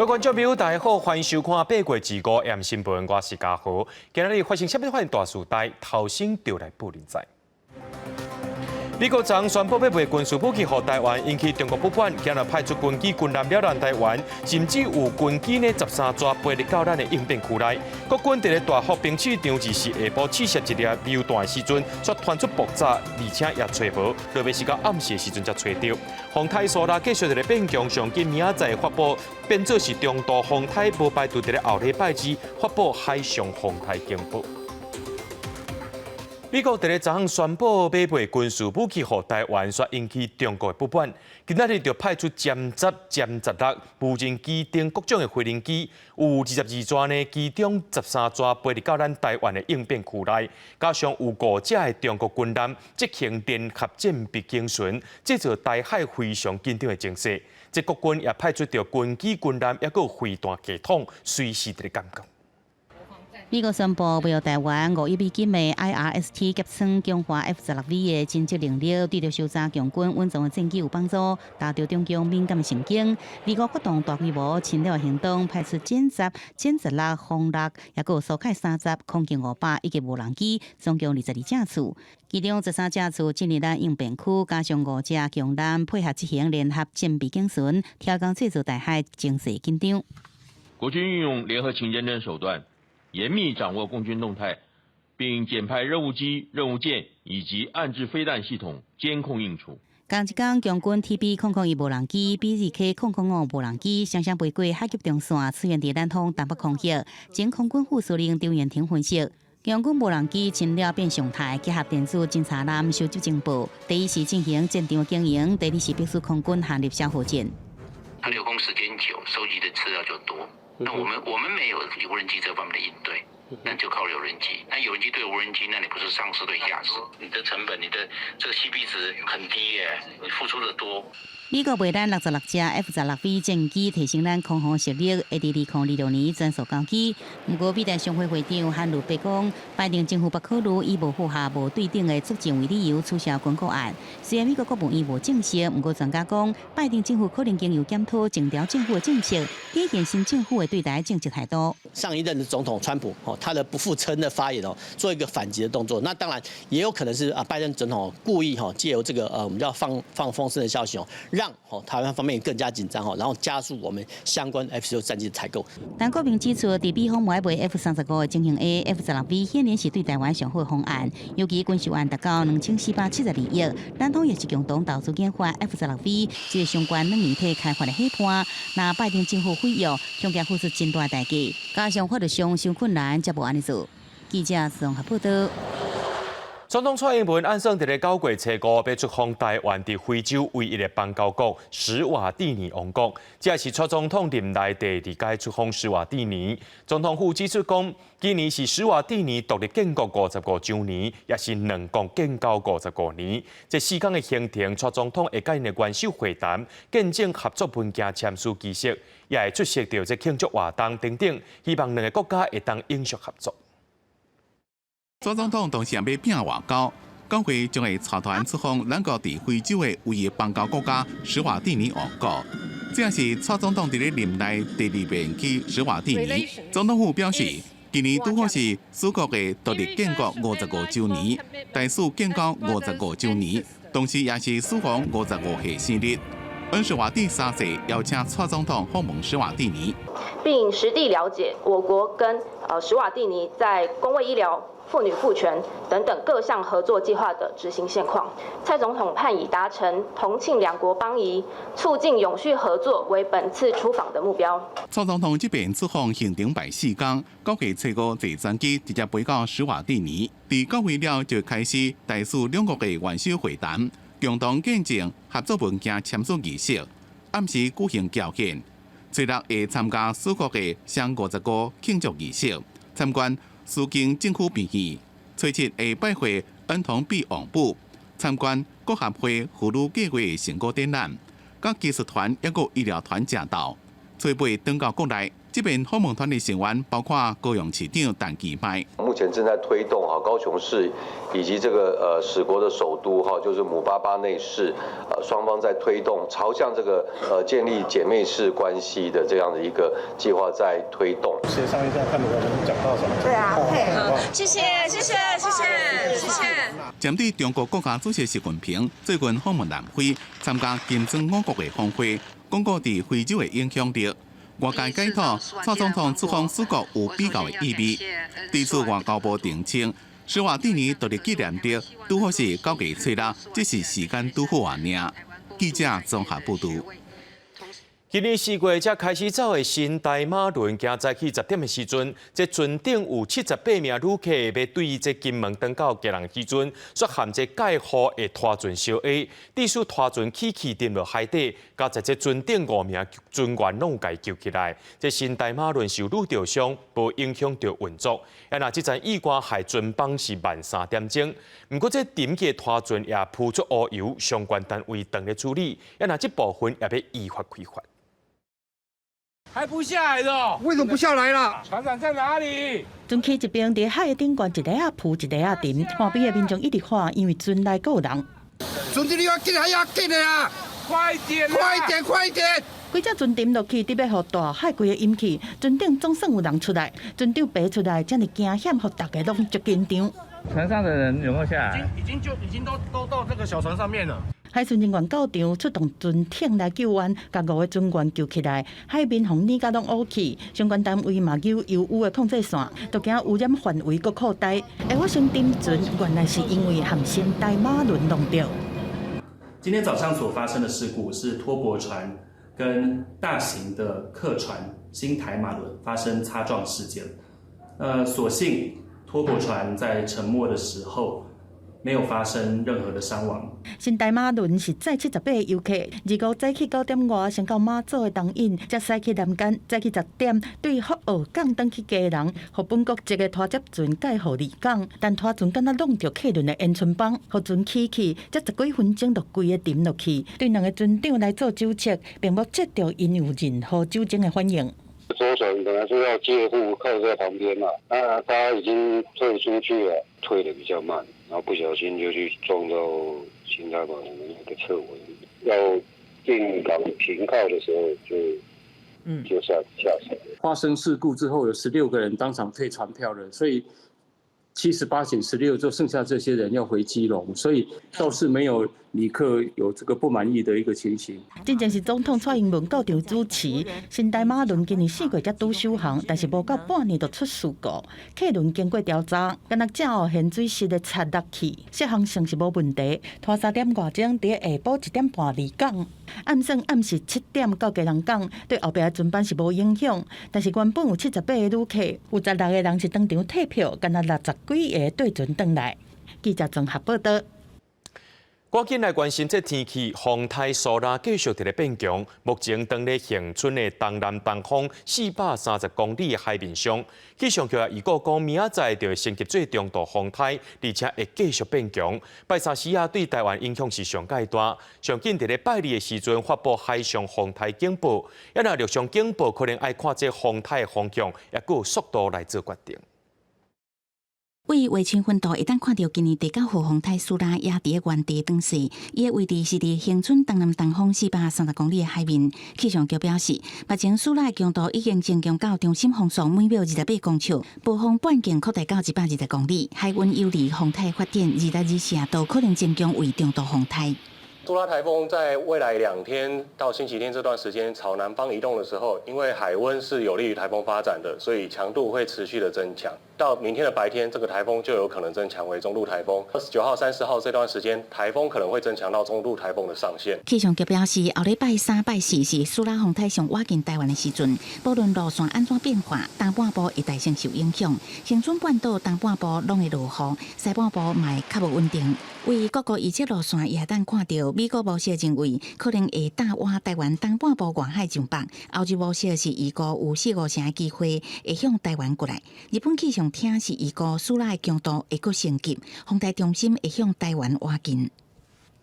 各位觀眾朋友，大家好，歡迎收看八月25 M 新聞，我是嘉豪。今仔日發生啥物款大事代，頭先就來報您知。美國昨宣布欲賣軍事武器予台灣，引起中國不滿，今日派出軍機軍艦擾亂台灣，甚至有軍機呢十三座飛入到咱的應變區內。國軍佇咧大福兵試場，就是下晡試射一粒榴彈的時陣，卻傳出爆炸，而且也揣無，特別是到暗時的時陣才揣著。風颱蘇拉繼續佇咧變強，上緊明仔載發布變做是中度風颱，無排除佇咧後禮拜二發布海上風颱警報。美國佇咧昨昏宣布欲賣軍事武器予台灣，煞引起中國的不滿。今仔日就派出殲十、殲十六無人機等各種的飛行機，有22座呢，其中十三座飛入到咱台灣的應變區內，加上有五隻的中國軍艦執行聯合戰備警巡，製造台海非常緊張的情勢。這國軍也派出著軍機、軍艦，抑閣有飛彈系統，隨時佇咧監控。美國宣布賣予台灣5億美金的 IRST 夾裝強化 F-16V 的偵察能力，對著搜查共軍隱藏的戰機有幫助，打著中共敏感的神經。美國發動大規模侵略行動，派出殲十、殲十六、轟六，抑閣有蘇凱三十、空勁500以及無人機，總共22架次。其中十三架次進入咱應變區，加上五隻強艦配合執行聯合戰備警巡，挑工製造台海情勢緊張。國軍運用聯合情監偵手段，嚴密掌握共軍動態，並檢派任務機、任務艦以及岸置飛彈系統監控應處。仝一工，共軍 TB-001無人機、BZK-005無人機，雙雙飛過海峽中線，出現佇南方東北空域。前空軍副司令張延廷分析，共軍無人機侵略變常態，結合電子偵察艦收集情報，第一是進行戰場經營，第二是迫使空軍陷入消耗戰。它留空時間久，收集的資料就多。那我們沒有無人機這方面的應對，那就靠有人機。那有人機對無人機，那你不是上司對下司？你的成本，你的這個 CP 值很低耶，你付出的多。美國賣咱66隻 F-16V 戰機，提升咱空防實力，會佇2026年全數交機。毋過，美台商會會長韓魯伯講，拜登政府不考慮以無符合無對等的作戰為理由取消軍購案。雖然美國國務院無證實，毋過專家講，拜登政府可能經由檢討前朝政府的政策，體現新政府的對台政策態度。上一任的總統川普，哦，他的不負責任的發言哦，做一個反擊的動作。那當然也有可能是啊，拜登總統故意哈，借由這個我們叫放放風聲的消息哦，讓台灣方面更加緊張，然後加速我們相關 F-16戰機的採購。陳國明指出，佇美方無愛賣 F-35的情形下，F-16V 顯然是對台灣上好的方案。尤其軍售案達到2472億，咱方也是共同投資研發 F-16V 這個相關軟硬體開發的伙伴。若拜登政府毀約，恐驚付出真大代價，加上法律上傷困難，才無按呢做。記者綜合報道。總統蔡英文按算佇咧9月初五欲出訪台灣，佇非洲唯一的邦交國史瓦蒂尼王國。這是蔡總統任內第二屆出訪史瓦蒂尼。總統府指出講，今年是史瓦蒂尼獨立建國55週年，也是兩國建交55年。這四天的行程，蔡總統會佮𪜶的元首會談，見證合作文件簽署儀式，也會出席著這慶祝活動等等，希望兩个國家會當永續合作。蔡總統當時欲拚外交，9月將會帶團出訪兩國佇非洲的唯一邦交國家史瓦蒂尼王國。這也是蔡總統佇咧任內第二遍去史瓦蒂尼。總統府表示，今年拄好是史國的獨立建國55週年，台史建交55週年，同時也是史王55歲生日。恩史瓦帝三世邀請蔡總統訪問史瓦蒂尼，並實地了解我國跟史瓦蒂尼在公衛醫療、婦女賦權等等各項合作計劃的執行現況。蔡總統盼以達成同慶兩國邦誼、促進永續合作為本次出訪的目標。蔡總統這遍出訪行程排四工，9月初五坐專機直接飛到史瓦蒂尼，佇到位了就開始台史兩國的元首會談，共同見證合作文件簽署儀式，暗時舉行僑宴，初六會參加史國的雙五十五慶祝儀式，參觀蘇京政府病院，初七會拜會恩童貝王母，參觀國合會婦女計劃成果展覽，佮技術團抑閣醫療團食晝。初尾轉到國內。這邊訪問團的成員包括高雄市長陳其邁。目前正在推動哈高雄市以及這個史國的首都哈，就是姆巴巴內市，雙方在推動朝向這個建立姐妹市關係的這樣的一個計劃在推動。協商一下，看我們講到什麼。對啊，配合。謝謝，謝謝，謝謝，謝謝。針對中國國家主席習近平最近訪問南非，參加金磚五國的峰會，鞏固佇非洲的影響力。外界解讀，蔡總統出訪史國有比較的意味。對此，外交部澄清，史瓦蒂尼獨立紀念日拄好是9月初六，只是時間拄好爾。記者綜合報導。今年4月才開始走的新台馬輪，今早起10點的時陣，這船頂有78名旅客欲對這金門轉到基隆時陣，煞和這蓋雨的拖船相挨，致使拖船起去沉落海底，佳哉這船頂五名船員攏有共救起來。這新台馬輪受雨著傷，無影響著運作。啊，若這陣意外害船班是慢3點鐘，毋過這沉去的拖船也浮出烏油，相關單位正咧處理。啊，若這部分也欲依法開罰。還不下來的？為什麼不下來啦？船長在哪裡？船起一邊佇海的頂懸，一下仔浮，一下仔沉，岸邊的民眾一直喊，因為船內閣有人。船長你要緊還要緊的啊！快點，快點，快點！規隻船沉落去，得欲予大海規个淹去，船頂總算有人出來，船長爬出來，遮爾驚險，予大家攏足緊張。船上的人有沒有下來？已經就已經都到這個小船上面了。海巡人員到場，出動船艇來救援，共五個船員救起來。海面予淹甲攏烏去，相關單位嘛揪油污的控制線，都驚污染範圍閣擴大。會發生沉船，原來是因為和新台馬輪弄著。今天早上所發生的事故是拖駁船跟大型的客船新台馬輪發生擦撞事件。所幸拖駁船在沉沒的時候，沒有發生任何的傷亡。新台馬輪是載78個遊客，25早起9點外，先到馬祖的東引，才駛去南竿，早起10點對福澳港轉去基隆，予本國籍的拖接船蓋雨離港，但拖船敢若弄著客輪的煙囪枋，予船起去，才十幾分鐘就規个沉落去。對兩個船長來做酒測，並無測著𪜶有任何酒精的反應。左船本來是要借護靠在旁邊嘛，那他已經退出去了，退得比較慢，然後不小心就去撞到新台馬輪的那個側尾，要進港停靠的時候就下沉。發生事故之後，有16個人當場退船票了，所以78減16，就剩下這些人要回基隆，所以倒是沒有旅客有這個不滿意的一個情形。之前是總統蔡英文到場主持，新台馬輪今年4月才拄首航，但是無夠半年就出事故。客輪經過調查，敢若正予鹹水濕的插落去，適航性是無問題。拖3點外鐘，佇下晡1點半離港，按算暗時7點到基隆港，對後壁的船班是無影響。但是原本有78個旅客，有16個人是當場退票，敢若60幾個綴船轉來。記者綜合報道。趕緊來關心這天氣，風颱蘇拉繼續佇咧變強。目前當咧恆春的東南東方430公里的海面上，氣象局也預告講，明仔載就會升級做中度風颱，而且會繼續變強。拜三時仔對台灣影響是上蓋大。上緊佇咧拜二的時陣發布海上風颱警報，啊若陸上警報可能愛看這風颱的方向，抑閣有速度來做決定。位於衛星雲圖會當看著今年第九號風颱蘇拉也佇咧原地轉勢，伊的位置是佇恆春東南東方430公里的海面。氣象局表示，目前蘇拉的強度已經增強到中心風速每秒28公尺，暴風半徑擴大到120公里，海溫有利風颱發展，26、24都可能增強為中度風颱。蘇拉颱風在未來2天到星期天這段時間朝南方移動的時候，因為海溫是有利於颱風發展的，所以強度會持續的增強。到明天的白天，這個颱風就有可能增強為中度颱風。29號、30號這段時間，颱風可能會增強到中度颱風的上限。氣象局表示，後禮拜三、拜四是蘇拉風颱上倚近台灣的時陣，無論路線按怎變化，東半部會大先受影響。恆春半島東半部攏會落雨，西半部嘛會較無穩定。為各國預測路線，也會當看著美國模式認為可能會打倚台灣東半部外海上北，歐洲模式是預估有四五成的機會會向台灣過來。日本氣象廳是預估蘇拉的強度會閣升級，風台中心會向台灣倚近。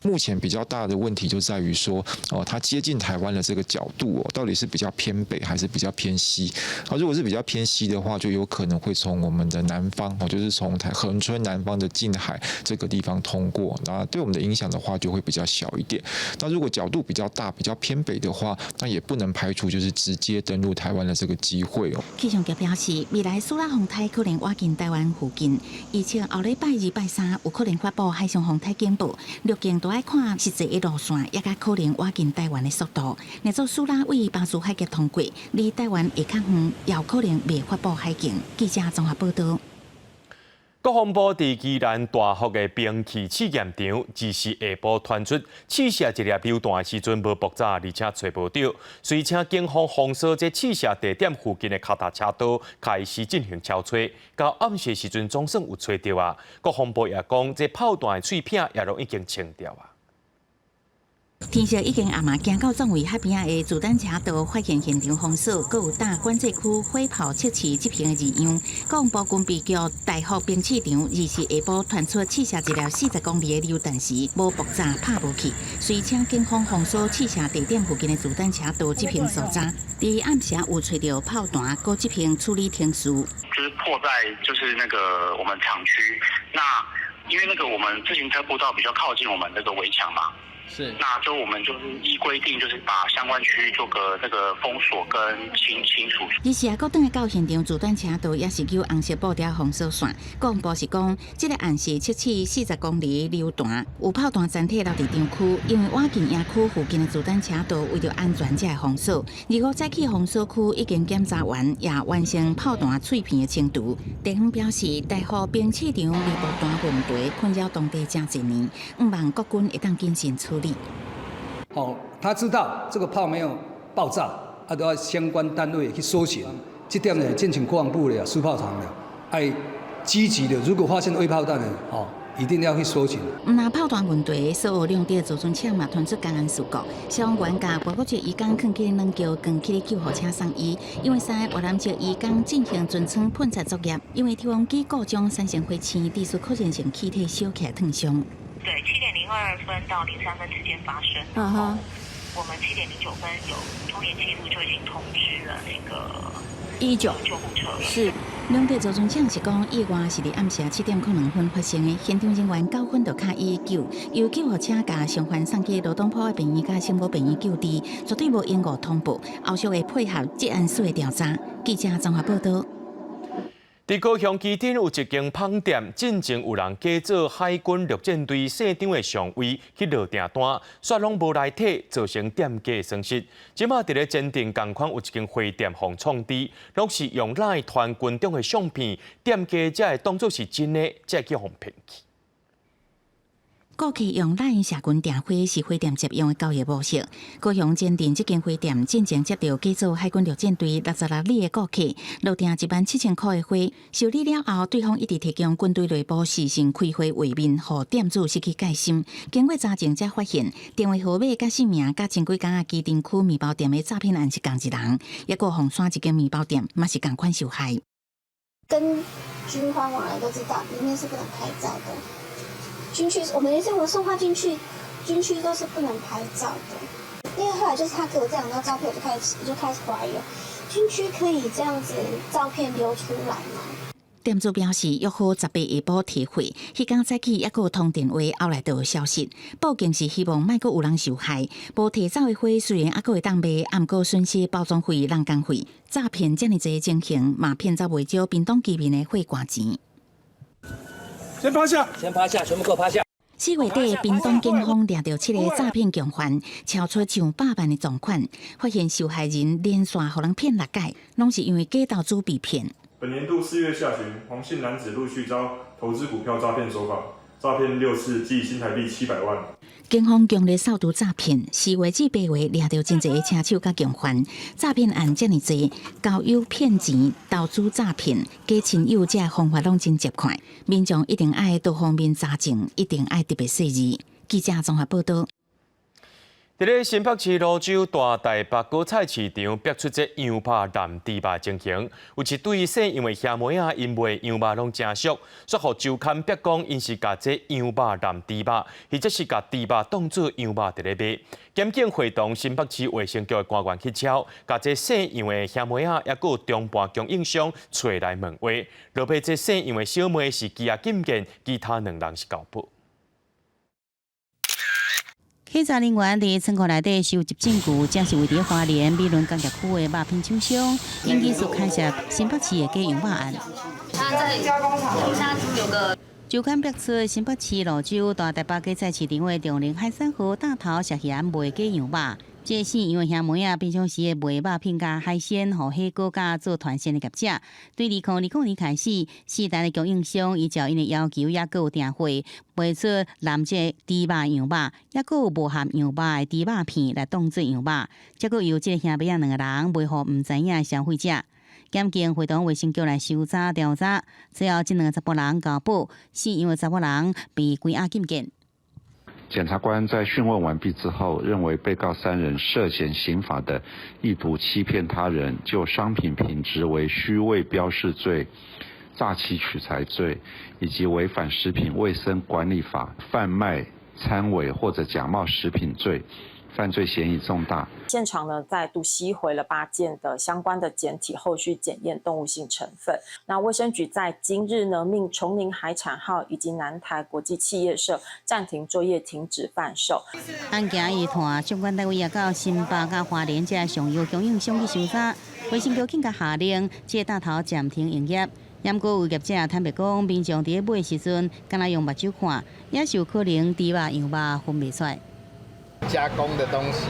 目前比較大的問題就在於說，哦，它接近台灣的這個角度哦，到底是比較偏北還是比較偏西？啊，如果是比較偏西的話，就有可能會從我們的南方，哦，就是從台恆春南方的近海這個地方通過，那對我們的影響的話就會比較小一點。那如果角度比較大、比較偏北的話，那也不能排除就是直接登陸台灣的這個機會哦。氣象局表示，未來蘇拉風颱可能倚近台灣附近，預測後禮拜二、拜三有可能發布海上風颱警報，路徑都愛看實際的路線，也佮可能倚近台灣的速度。若做蘇拉位巴士海峽通過，離台灣會較遠，也有可能袂發布海警。記者綜合報道。國防部佇宜蘭大福的兵器試驗場，24下晡傳出試射一粒榴彈的時陣無爆炸，而且揣無著，隨請警方封鎖這試射地點附近的跤踏車道，開始進行搜查。到暗時時陣總算有揣著啊！國防部也講，這炮彈的碎片也攏已經清掉啊。天色已經暗嘛，行到總位海邊仔的子彈車道，發現現場封鎖，閣有打管制區火炮測試執行的異樣。國防部軍備局大福兵試場，24下晡傳出試射一粒40公里的榴彈時，無爆炸拍無去，隨請警方封鎖試射地點附近的子彈車道執行搜查。佇暗時有揣著炮彈，閣執行處理程序。就是破在就是那個我們廠區，那因為那個我們自行車步道比較靠近我們那個圍牆嘛。是，那就我們就是依規定，就是把相關區域做個那個封鎖跟清清除。而是啊，閣轉來到現場，子彈車道也是有紅色布條封鎖線。國防部是講，這個暗時測試40公里榴彈，有炮彈殘體留佇場區，因為倚近營區附近的子彈車道為著安全才會封鎖。25早起封鎖區已經檢查完，也完成炮彈碎片的清除。地方表示，大福兵試場離爆彈問題困擾當地誠濟年，向望國軍會當謹慎處理。哦，他知道這個炮沒有爆炸，啊，都要相關單位去搜尋。這點呢，進請國防部的試炮場的，愛積極的，如果發現未爆彈的，哦，一定要去搜尋。毋但炮彈問題，所有兩地造船廠嘛傳出工安事故，消防員共外國籍移工囥佇冷橋，扛起救護車送醫。因為三个越南籍移工進行船艙噴漆作業，因為抽風機故障產生火星，致使可燃性氣體燒起來燙傷。對，7點02分到03分之間發生。然後我們7點09分有通聯記錄就已經通知了那個119救護車了。是，兩地造船廠是講意外是佇暗時7點02分發生的，現場人員9分就敲119，由救護車共傷患送去羅東坡的病院佮聖母病院救治，絕對無延誤通報，後續會配合職安署的調查。記者綜合報道。佇高雄旗津有一間麭店，進前有人假做海軍陸戰隊姓張的上尉去落訂單，煞攏無來提，造成店家損失。這馬佇咧前鎮仝款有一間花店予創治，攏是用 LINE 傳軍裝的相片，店家才會當作是真的，才會去予騙去。顧客用 LINE 社群訂花是花店常用的交易模式。高雄前鎮這間花店進前接著假做海軍陸戰隊66里的顧客，落訂17,000塊的花，受理了後，對方一直提供軍隊內部時辰開會畫面，予店主失去戒心。經過查證，才發現電話號碼佮姓名佮前幾工仔旗津區麵包店的詐騙案是仝一人，抑閣鳳山一間麵包店嘛是仝款受害。跟軍方往來都知道，裡面是不能拍照的。軍區，我們連我們送花進去，軍區都是不能拍照的。因為後來就是他給我這兩張照片，我就開始懷疑了，軍區可以這樣子照片流出來嗎？店主表示，約好18下晡提貨，彼工早起抑閣有通電話，後來就有消息。報警是希望莫閣有人受害。無提走的花雖然猶閣會當賣，毋過損失包裝費、人工費。詐騙遮爾濟情形，嘛騙走袂少屏東居民的血汗錢。先趴下，先趴下，全部給我趴下。4月底，屏東警方掠著七个詐騙共犯，超出上百萬的贓款，發現受害人連續予人騙六擺，攏是因為假投資被騙。本年度4月下旬，黃姓男子陸續遭投資股票詐騙手法，詐騙六次，計新台幣700萬。警方強力掃除詐騙，4月至8月掠著真濟个車手佮共犯，詐騙案遮爾濟，交友騙錢、投資詐騙、假親友，這方法攏真捷快，民眾一定愛多方面查證，一定愛特別細膩。記者綜合報道。佇咧新北市蘆洲大台北果菜市場逼出這羊肉濫豬肉情形，有一對姓楊的兄妹仔，𪜶賣羊肉攏誠俗，煞予周刊逼講𪜶是共這羊肉濫豬肉，或者是共豬肉當做羊肉佇咧賣。檢警會同新北市衛生局的官員去抄，共這姓楊的兄妹仔，抑閣有中盤供應商揣來問話。落尾這姓楊的小妹是寄仔禁見，其他兩人是交保。稽查人員佇倉庫內底收集證據，正是位佇花蓮美崙工業區的肉品廠商，因技術牽涉新北市的假羊肉案。他在加工廠，有個周刊逼出新北市蘆洲大台北果菜市場的長榮海鮮號大頭涉嫌賣假羊肉。這姓楊的兄妹仔，平常時會賣肉片佮海鮮，予火鍋佮做團膳的業者。對2020年開始，四大的供應商依照𪜶的要求，抑閣有訂貨，賣出濫這豬肉羊肉，抑閣有無含羊肉的豬肉片來當做羊肉。結果由這個兄妹仔兩個人賣予毋知影的消費者。檢警會同衛生局來搜查調查，最後這兩個查埔人交保，姓楊的查埔人被關押禁見。檢察官在訊問完畢之後，認為被告三人涉嫌刑法的意圖欺騙他人，就商品品質為虛偽標示罪、詐欺取財罪，以及違反食品衛生管理法販賣摻偽或者假冒食品罪，犯罪嫌疑重大。現場呢再度吸回了8件的相關的檢體，後續檢驗動物性成分。那衛生局在今日呢命崇寧海產號以及南台國際企業社暫停作業，停止販售。案件已傳相關單位也到新北佮花蓮這上游供應商去搜查，衛生局更加下令這個大頭暫停營業。毋過有業者坦白講，民眾佇咧買時陣，敢若用目睭看，也是有可能豬肉羊肉分袂出來。加工的東西，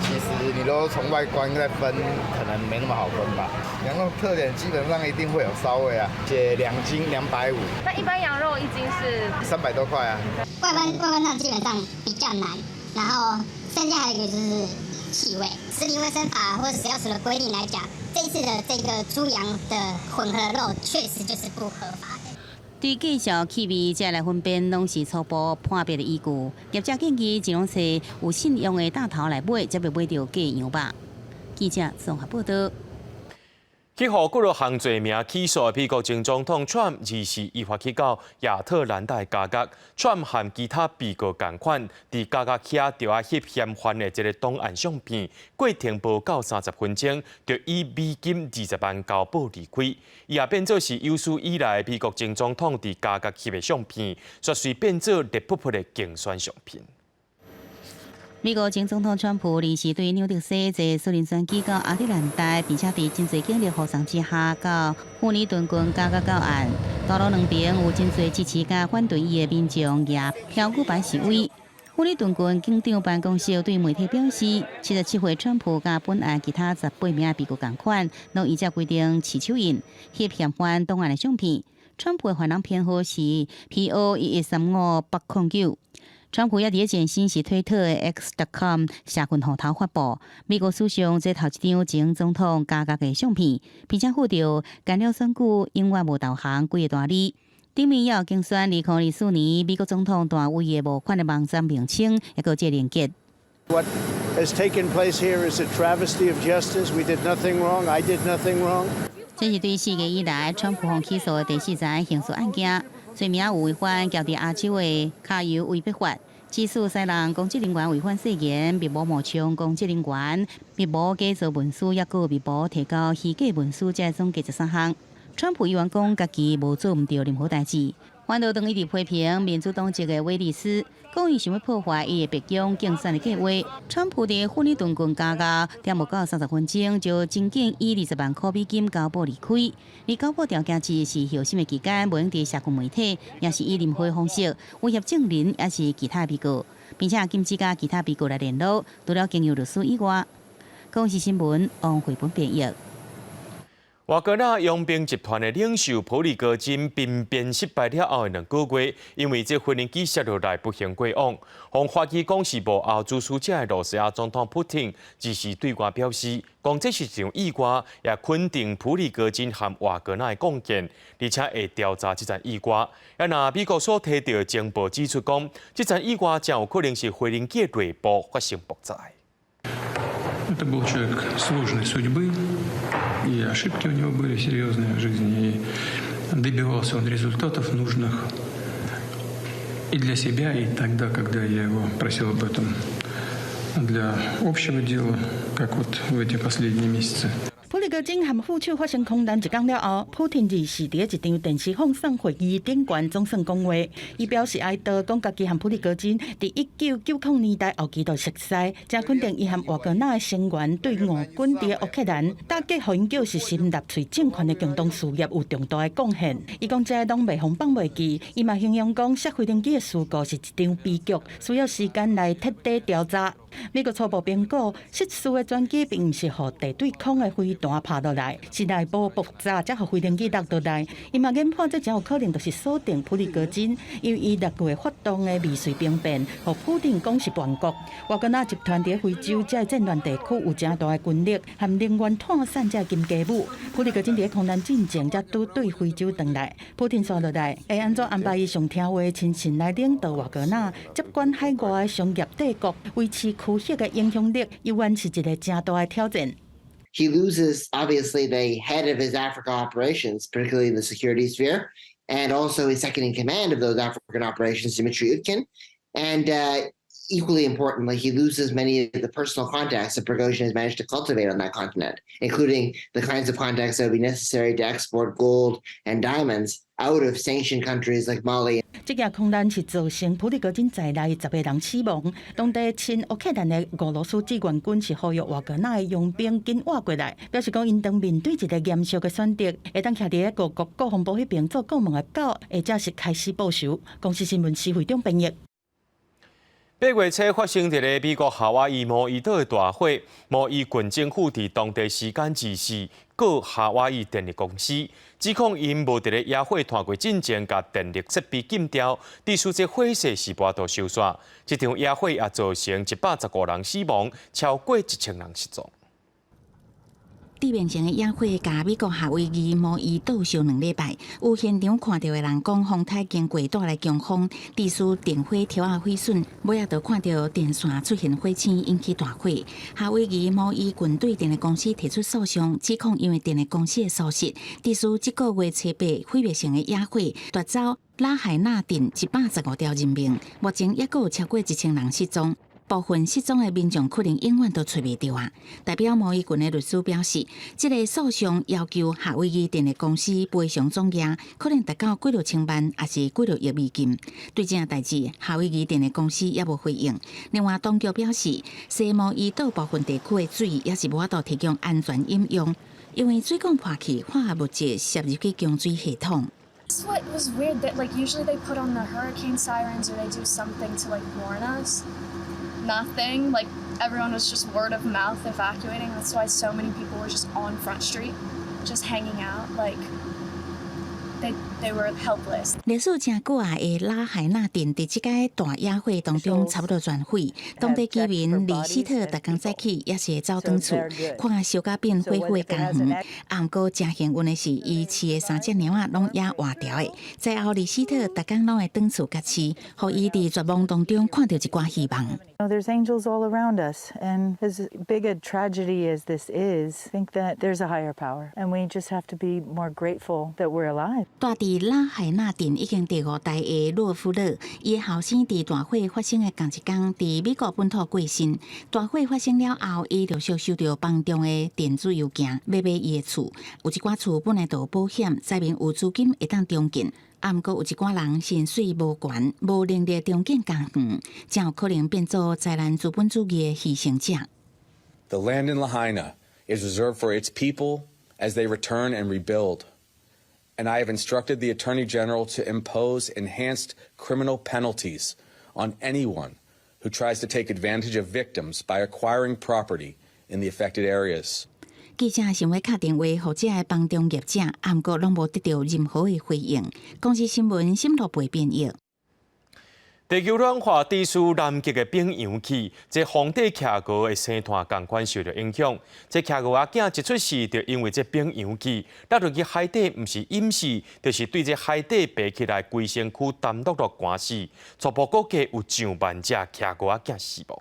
其實你都從外觀來分，可能沒那麼好分吧。羊肉特點基本上一定會有騷味啊，寫2斤250。那一般羊肉一斤是300多塊啊。外觀上基本上比較難，然後剩下一個就是氣味。食品衛生法或者食藥署的規定來講，這一次的這個豬羊的混合肉確實就是不合法的。對介紹氣味這來分辨，攏是初步判別的依據。業者建議，盡量揣有信用的大頭來買，才袂買著假羊肉。記者綜合報道。去予幾落項罪名起訴的美國前總統川普，24依法去到亞特蘭大監獄。川普和其他被告仝款，佇監獄遐著愛翕嫌犯的這個檔案相片，過程無夠30分鐘，就以美金20萬交保離開。伊也變做是有史以來美國前總統佇監獄翕的相片，煞隨變做熱噗噗的競選相片。美國前總統川普臨時對紐澤西坐私人專機到亞特蘭大，並且佇真濟警力護送之下，到富尼頓郡監獄到案。道路兩邊有真濟支持佮反對伊的民眾舉標語牌示威。富尼頓郡警長辦公室對媒體表示，77歲川普佮本案其他18名被告仝款，攏依照規定持手印翕嫌犯檔案的相片。川普的犯人編號是 P.O. 1135809。川普也佇咧前身是推特的 X.com 社群號頭發布美國史上這頭一張前總統監獄的相片，並且附著干了選舉永遠無投降幾個大字。頂面也有競選2024年美國總統大衛的募款的網站名稱，抑閣這連結。 What has taken place here is a travesty of justice. We did nothing wrong. I did nothing wrong. 這是對4月以來，川普予起訴的第四桩刑事案件，罪名有違反喬治亞州的卡油威逼法。指使西人公職人員違反誓言，密謀冒充公職人員，密謀假造文書，抑閣密謀提交虛假文書，這總計13項。川普猶原講家己無做毋著任何代誌，反倒當一直批評民主黨籍的威利斯，講伊想欲破壞伊的白宮競選的計劃。川普佇富尼頓郡監獄，踮無夠30分鐘就真緊以20萬箍美金交保離開。而交保條件之一是候審的期間，袂用佇社群媒體，抑是以任何方式威脅證人，抑是其他被告，並且禁止佮其他被告來聯絡，除了經由律師以外。公視新聞王慧本編譯。瓦格納傭兵集團的領袖普里戈金兵變失敗了後的2個月，因為這飛行機摔落來不幸過往。予懷疑講是幕後主使者的羅西亞總統普廷，只是對外表示，講這是一場意外，也肯定普里戈金和瓦格納的貢獻，而且會調查這場意外。啊，若美國所提著的情報指出講，這場意外真有可能是飛行機內部發生爆炸。 Это был человек сложной судьбы, и ошибки у него были серьезные в жизни, и добивался он результатов нужных и для себя, и тогда, когда я его просил об этом для общего дела, как вот в эти последние месяцы. 普里戈金和副手發生空難一工了後，普廷24佇一場電視放送會議頂懸總算講話，伊表示哀悼，講家己和普里戈金佇1990年代後期就熟似，誠肯定伊和瓦格納的成員對俄軍佇烏克蘭打擊予𪜶叫是新納粹政權的共同事業有重大的貢獻。伊講這攏袂予放袂記，伊嘛形容講摔飛行機的事故是一場悲劇，需要時間來徹底調查。美國初步評估，失事的專機並毋是予地對空的飛彈拍落來，是內部爆炸才予飛行機落落來。伊嘛研判，這誠有可能就是鎖定普里戈金，因為伊6月發動的未遂兵變，予普丁講是叛國。瓦格納集團佇非洲這個戰亂地區有誠大的軍力和能源拖散這金雞母。普里戈金佇空難進前才拄對非洲轉來，普丁紲落來會按怎安排伊上聽話親信來領導瓦格納接管海外的商業帝國，維持區域的影響力，猶原是一個誠大的挑戰。 He loses, obviously, the head of his Africa operations, particularly in the security sphere, and also his second in command of those African operations, Dmitry Utkin. And equally importantly, he loses many of the personal contacts that Prigozhin has managed to cultivate on that continent, including the kinds of contacts that would be necessary to export gold and diamonds out of sanctioned countries like Mali. 這件空難是造成普里戈金在內10個人死亡。當地親烏克蘭的俄羅斯志願軍是呼籲瓦格納的傭兵緊活過來，表示講𪜶當面對一個嚴肅的選擇，會當徛佇個俄國國防部彼邊做顧問的狗，或者是開始報仇。公視新聞施惠中編譯。8月初發生佇咧美國夏威夷毛伊島的大火，毛伊郡政府佇當地時間24告夏威夷電力公司，指控𪜶無佇咧野火湠過進前，共電力設備禁掉，致使這火勢是無法度收煞。這場野火也造成115人死亡，超過1000人失蹤。致命性的野火共美國夏威夷毛伊島燒2禮拜，有現場看著的人講，風颱經過帶來強風，致使電火柱仔毀損，尾仔就看著電線出現火星，引起大火。夏威夷毛伊郡對電力公司提出訴訟，指控因為電力公司的疏失，致使這個月初八毀滅性的野火奪走拉海納鎮115條人命，目前猶閣有超過1000人失蹤。部分失蹤的民眾可能永遠都揣袂著啊！代表毛伊郡的律師表示，這个訴訟要求夏威夷電力公司賠償總額可能達到幾落千萬，抑是幾落億美金。對這件代誌，夏威夷電力公司猶無回應。另外，當局表示，西毛伊島部分地區的水也是無法度提供安全飲用，因為水管破去，化學物質滲入去供水系統。 What was weird that like usually they put on the hurricane sirens or they do something to like warn us. Nothing. Like everyone was just word of mouth evacuating. That's why so many people were just on Front Street, just hanging out. Like they were helpless. 歷史誠久仔的拉海納鎮，佇這擺大野火當中差不多全毀。當地居民李斯特逐工早起也是會走轉厝，看燒甲變火火的家園。啊，毋過誠幸運的是，伊飼的三隻貓仔攏猶活著的。最後，李斯特逐工攏會轉厝共飼，予伊佇絕望當中看著一寡希望。 There's angels all around us, and as big a tragedy as this is, I think that there's a higher power, and we just have to be more grateful that we're alive. 住佇拉海納鎮已經第五代的洛夫勒，伊的後生佇大火發生的仝一工，佇美國本土過身。大火發生了後，伊陸續收著房東的電子郵件，欲賣伊的厝。有一寡厝本來就有保險，災民有資金會當重建。啊，毋過有一寡人薪水無懸，無能力重建家園，誠有可能變做災難資本主義的犧牲者。 The land in Lahaina is reserved for its people as they return and rebuild. And I have instructed the Attorney General to impose enhanced criminal penalties on anyone who tries to take advantage of victims by acquiring property in the affected areas. 記者想欲敲電話予這个房仲業者，毋過攏無得著任何的回應。公視新聞沈樂培編譯。地球暖化致使南極的冰融去，這荒地企鵝的生態仝款受著影響。這企鵝仔囝一出世就因為這冰融去，落入去海底，毋是淹死，就是對這海底爬起來規身軀澹落落寒死。初步估計有上萬隻企鵝仔囝死亡。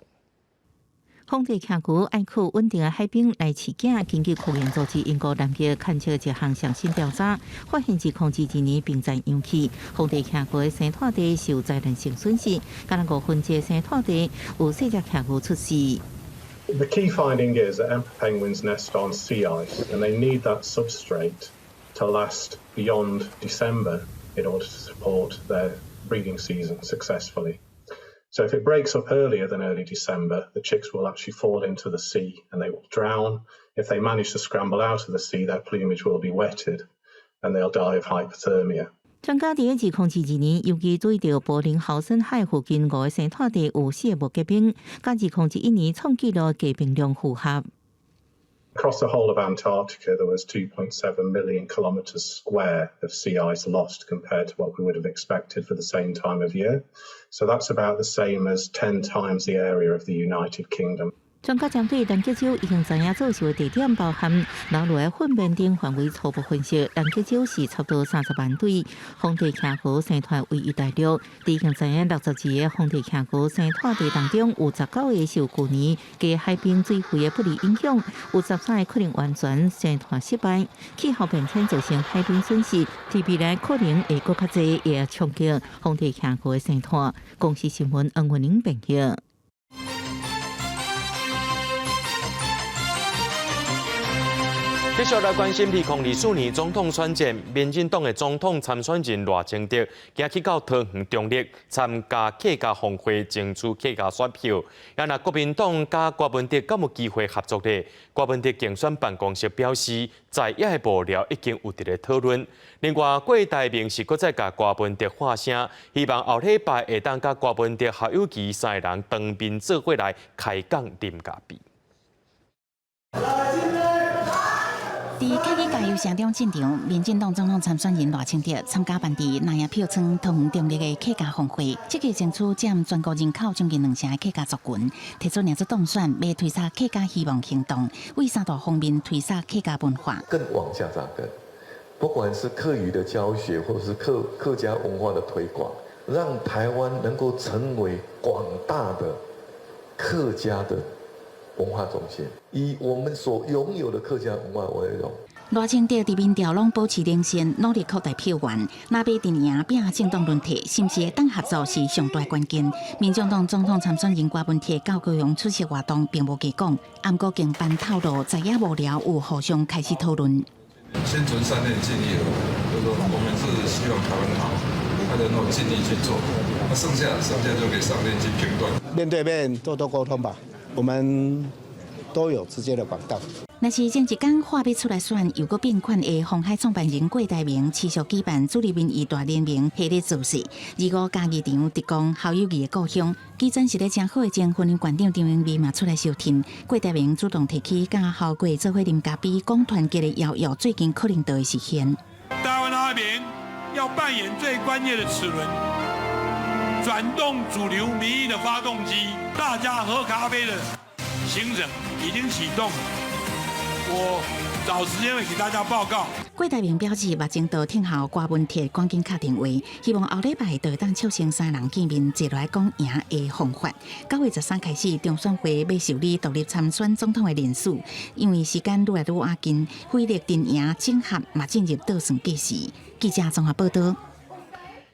荒地企鵝愛靠穩定的海冰來飼囝。根據科研組織英國南極勘測一項上新調查，發現自2022年冰層融去，荒地企鵝的生態地受災難性損失，敢若5分之一生態地有四隻企鵝出世。 The key finding is that emperor penguins nest on sea ice, and they need that substrate to last beyond December in order to support their breeding season successfully. So if it breaks up earlier than early December, the chicks will actually fall into the sea and they will drown. If they manage to scramble out of the sea, their plumage will be wetted and they'll die of hypothermia. 專家佇2022年，尤其注意著柏林豪森海附近五个生態地有四个無結冰，佮2021年創紀錄結冰量符合。 Across the whole of Antarctica, there was 2.7 million kilometres square of sea ice lost compared to what we would have expected for the same time of year. So that's about the same as 10 times the area of the United Kingdom. 專家針對南極洲已經知影遭受的地點，包含流落來糞便等範圍初步分析，南極洲是差不多30萬對荒地企鵝生態唯一大陸。已經知影62個荒地企鵝生態地當中，有19個受舊年加海冰水位的不利影響，有13個可能完全生態失敗。氣候變遷造成海冰損失，佇未來可能會閣較濟，會衝擊荒地企鵝的生態。公視新聞黃雲玲編譯。繼續來關心2024年總統選戰，民進黨的總統參選人賴清德，今去到桃園中壢參加客家峰會，爭取客家選票。啊，若國民黨佮柯文哲敢有機會合作咧？柯文哲競選辦公室表示，在野的幕僚已經有佇咧討論。另外，郭台銘是閣再共柯文哲喊聲，希望後禮拜會當佮柯文哲、侯友宜三个人當面做伙來開講啉咖啡。佇客語加油聲中進場，民進黨總統參選人賴清德參加辦佇南野票倉桃園中壢的客家峰會，積極爭取佔全國人口將近兩成的客家族群，提出若做當選，欲推捒客家希望行動，為三大方面推捒客家文化。更往下扎根，不管是客語的教學，或者是客家文化的推廣，讓台灣能夠成為廣大的客家的文化中心，以我們所擁有的客家文化為榮。賴清德佇民調攏保持領先，努力擴大票源。若欲陣營拚政黨輪替，是毋是會當合作是上大關鍵。民眾黨總統參選人柯文哲到高雄出席活動，並無加講，毋過警方透露，在野幕僚有互相開始討論。心存善念，盡力而為，就是說我們是希望台灣好，他能夠盡力去做，那剩下就給上面去評斷。面對面多多溝通吧，我們都有直接的管道。若是前一工話欲出來選，又閣變款的鴻海創辦人郭台銘持續舉辦主流民意大聯盟系列造勢，25嘉義場直攻侯友宜的故鄉，基層是咧誠好的前婚姻館長張英美嘛出來相挺，郭台銘主動提起佮侯郭做伙啉咖啡講團結的邀約，最近可能就會實現。台灣那邊要扮演最關鍵的齒輪，轉動主流民意的發動機，大家喝咖啡的行程已經啟動。我找時間會給大家報告。郭台銘表示，目前都聽候柯文哲趕緊敲電話，希望後禮拜就會當促成三人見面，坐落來講贏的方法。9月13開始，中選會欲受理獨立參選總統的人選，因為時間愈來愈倚近，火力陣營整合嘛進入倒算計時。記者綜合報道。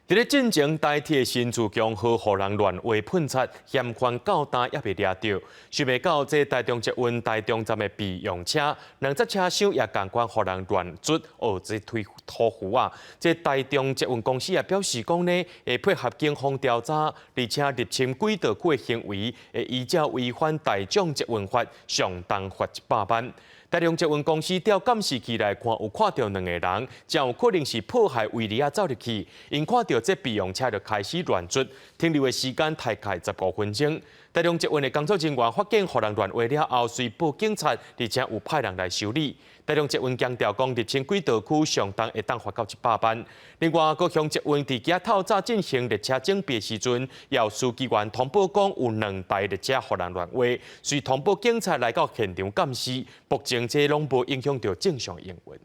佇咧進前台鐵新自強號予人亂畫噴漆，嫌犯到今猶未掠著。想袂到這台中捷運台中站的備用車，兩隻車廂也仝款予人亂捽，哦，這推塗糊啊！這台中捷運公司也表示講呢，會配合警方調查，而且入侵軌道區的行為，會依照違反大眾捷運法，上重罰100萬。台中捷運公司調監視器來看，有看著兩個人，誠有可能是破壞圍籬仔走入去。𪜶看著這備用車就開始亂捽，停留的時間大概15分鐘。台中捷運的工作人員發現予人亂畫了後，隨報警察，而且有派人來修理。台中捷運強調講，入侵軌道區上重會當罰到100萬。另外，高雄捷運佇今透早進行列車整備時陣，有書記員通報講有兩台列車予人亂畫，隨通報警察來到現場監視，目前這攏無影響著正常營運。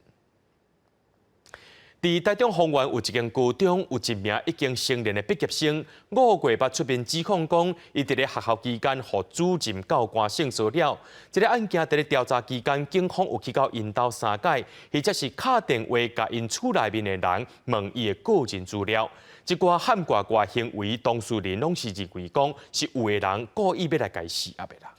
佇台中豐原有一間高中，有一名已經成年的畢業生，5月捌出面指控講，伊佇咧學校期間，予主任教官性騷擾。這个案件佇咧調查期間，警方有去到𪜶兜三擺，或者是敲電話共𪜶厝內面的人問伊的個人資料。這寡譀怪怪行為，當事人攏是認為講是有的人故意欲來共伊施壓的啦。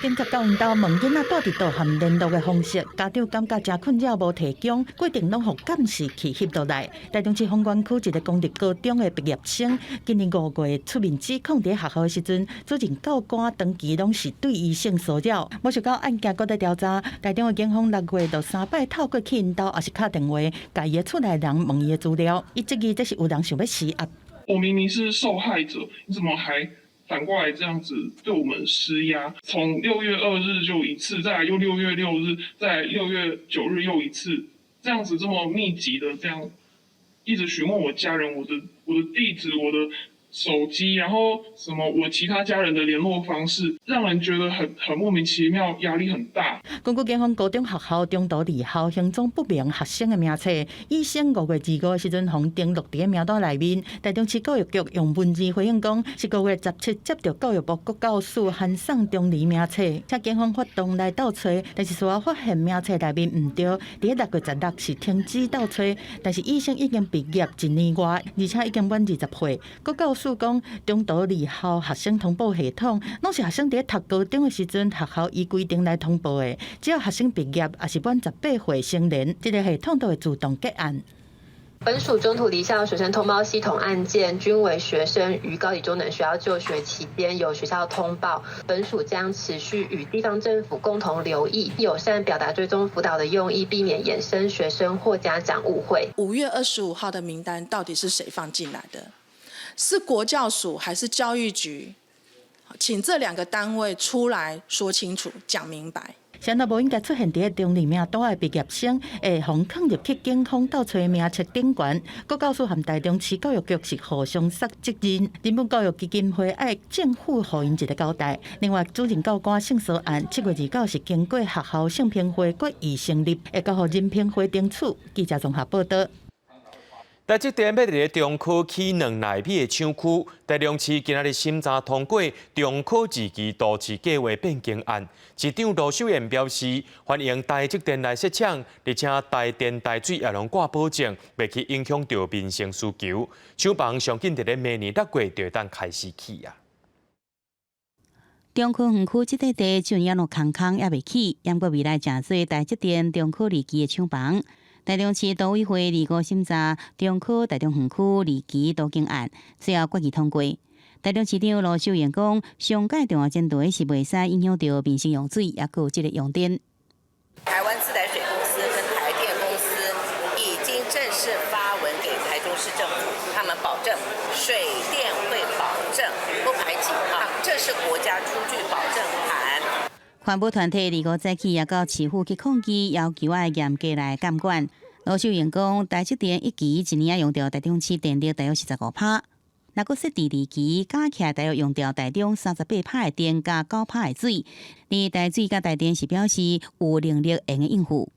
警察到𪜶兜問囡仔蹛佇佗和聯絡的方式，家長感覺誠困擾，無提供，過程攏予監視器翕落來。台中市豐原區一个公立高中的畢業生，今年5月出面指控，佇學校的時陣，主任教官長期攏是對伊性騷擾。無想到案件閣咧調查，台中的警方6月就三擺透過去𪜶兜，抑是敲電話，共伊的厝內人問伊的資料。伊質疑這是有人想欲施壓。我明明是受害者，你怎麼還反過來這樣子對我們施壓？從6月2日就一次，再來又6月6日，再6月9日又一次，這樣子這麼密集的這樣一直詢問我家人我的地址、我的手機，然後什麼我其他家人的聯絡方式，讓人覺得很莫名其妙，壓力很大。根據警方高中學校中途離校行蹤不明學生的名冊，醫生5月25的時陣予登錄佇名單內面。台中市教育局用文字回應講，是5月17接著教育部國教署函送中離名冊，請警方發動來鬥揣，但是事後發現名冊內面毋對，佇6月16是停止鬥揣，但是醫生已經畢業一年外，而且已經滿20歲。國教署講，中途離校學生通報系統，攏是學生佇讀高中的時陣，學校依規定來通報的。只要學生畢業，抑是滿18歲成年，這个系統都會自動結案。本署中途離校學生通報系統案件，均為學生於高級中等學校就學期間由學校通報。本署將持續與地方政府共同留意，友善表達追蹤輔導的用意，避免衍生學生或家長誤會。 5月25號的名單到底是誰放進來的？是國教署還是教育局？請這兩個單位出來說清楚、講明白。啥若無應該出現佇中離名單的畢業生，會予囥入去警方鬥揣名冊頂懸。國教署和台中市教育局是互相捒責任，人本教育基金會愛政府予𪜶一个交代。另外，主任教官性騷案，7月29是經過學校性平會決議成立，會交予人評會定處。記者綜合報導。台積電欲佇咧中科起兩奈米的廠區，台中市今仔日審查通過中科二期都市計畫變更案。市長盧秀燕表示，歡迎台積電來設廠，而且台電台水也攏掛保證，袂去影響著民生需求。廠房上緊佇咧明年6月就會當開始起啊。中科園區這塊地就猶閣空空猶未起，毋過未來誠濟台積電中科二期的廠房。台中市都委會25審查中科台中園區二期都更案，最後決議通過。台中市長盧秀燕講，上蓋重要前提是袂使影響著民生用水，抑閣有這个用電。台灣自來水公司跟台電公司已經正式發文給台中市政府，他們保證水電會保證不排擠啊，這是國家出具保證函。環保團體25早起也到市府去抗議，要求愛嚴格來監管。盧秀燕講，台積電一期一年用著台中市電力大約45%，若閣設置二期，加起來大約用著台中38%的電佮9%的水。而台水佮台電是表示有能力會用應付。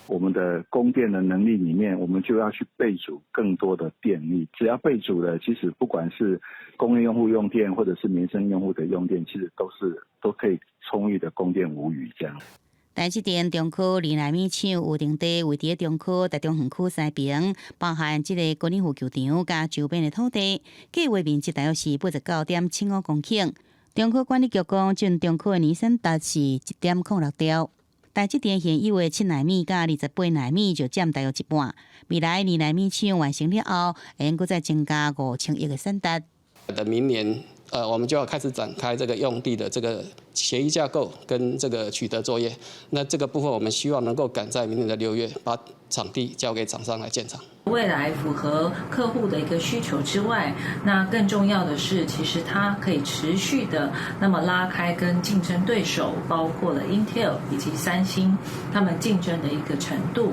我們的供電的能力裡面，我們就要去備足更多的電力。只要備足了，其實不管是工業用戶用電，或者是民生用戶的用電，其實都是都可以充裕的供電無虞這樣。台積電中科二奈米廠預定地位佇中科台中園區西爿，包含這个高爾夫球場佮周邊的土地，計畫面積大約是89.75公頃。中科管理局講，總中科的年產值是1.06兆。台積電現有的7奈米佮28奈米就佔大約一半。未來2奈米廠完成了後，會閣再增加5000億的產值。等明年我們就要開始展開這個用地的這個協議架構跟這個取得作業。那這個部分，我們希望能夠趕在明年的6月，把場地交給廠商來建廠。未來符合客戶的一個需求之外，那更重要的是，其實它可以持續的那麼拉開跟競爭對手，包括了 Intel 以及三星，他們競爭的一個程度。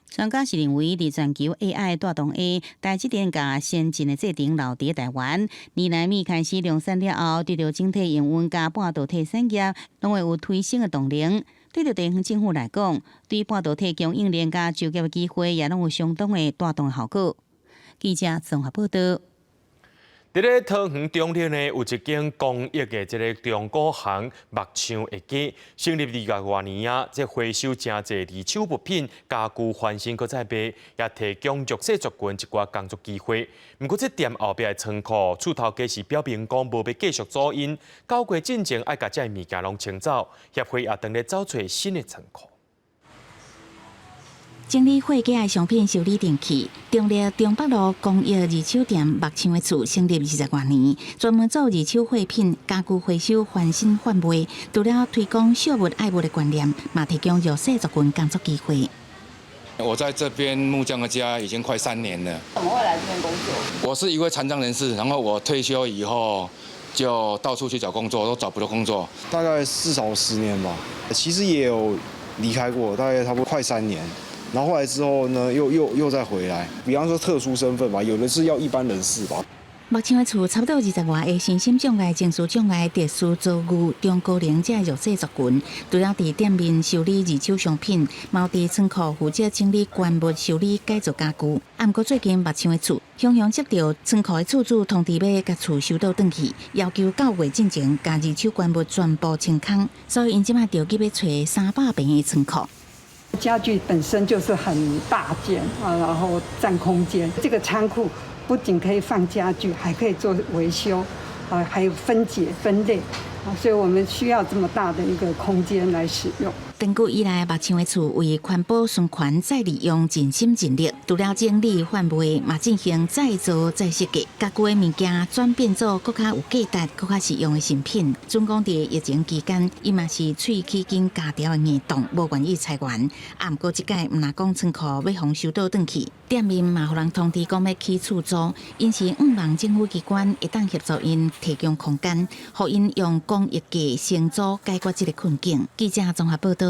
專家是認為，佇全球 AI 帶動下，台積電共先進的製程留佇台灣，二納米開始量產了後，對著整體營運佮半導體產業，攏會有推升的動能。對著地方政府來講，對半導體供應鏈佮就業的機會，也攏有相當的帶動效果。記者綜合報道。佇咧桃園中壢呢，有一間公益的這个中古行木匠的家，成立20外年啊，這回收誠濟二手物品、家具翻新，閣再賣，也提供弱勢族群一寡工作機會。毋過，這店後壁的倉庫，厝頭家是表明講無欲繼續租𪜶，9月進前愛共這物件攏清走，協會也正咧走揣新的倉庫。整理貨架的商品修理電器，中壢中北路公益二手店木匠的厝成立20外年，專門做二手貨品、家具回收、翻新販賣。除了推廣惜物愛物的觀念，嘛提供弱勢族群工作機會。我在這邊木匠的家已經快3年了。怎麼會來這邊工作？我是一位殘障人士，然後我退休以後就到處去找工作，都找不到工作。大概至少10年吧，其實也有離開過，大概差不多快3年。然後後來之後呢，又再回來。比方說特殊身份吧，有的是要一般人士吧。木匠的厝差不多20外个身心障礙、情緒障礙、特殊遭遇、中高齡這弱勢族群，除了佇店面修理二手商品，嘛佇倉庫負責整理關物、修理改造家具。啊，毋過最近木匠的厝雄雄接到倉庫的厝主通知，欲共厝收倒轉去，要求9月進前共二手關物全部清空，所以𪜶這擺著急欲揣300坪的倉庫。家具本身就是很大件啊，然後佔空間。這個倉庫不僅可以放家具，還可以做維修，啊，還有分解分類，啊，所以我們需要這麼大的一個空間來使用。長久以來，木匠的厝為環保循環再利用盡心盡力，除了整理販賣，嘛進行再造再設計，家具的物件轉變做閣較有價值、閣較實用的新品。準講佇疫情期間，伊嘛是喙齒緊咬牢的硬擋，無願意裁員。啊，毋過這擺毋若講倉庫欲予收倒轉去，店面嘛予人通知講欲起厝租，𪜶是向望政府機關會當協助𪜶提供空間，予𪜶用公益價承租解決這个困境。記者綜合報道。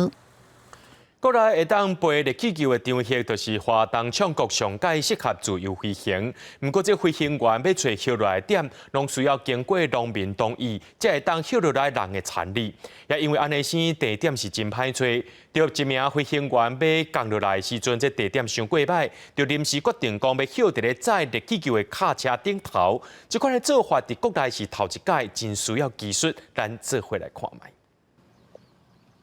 國內會當飛熱氣球的場域，就是花東唱國上蓋適合自由飛行。毋過，這飛行員欲揣翕落來點，攏需要經過農民同意，才會當翕落來人的田裡。也因為按呢生地點是真歹揣，著一名飛行員欲降落來的時陣，這地點傷過歹，就臨時決定講欲翕佇咧載熱氣球的卡車頂頭。這款的做法佇國內是頭一擺，真需要技術，咱做伙來看覓。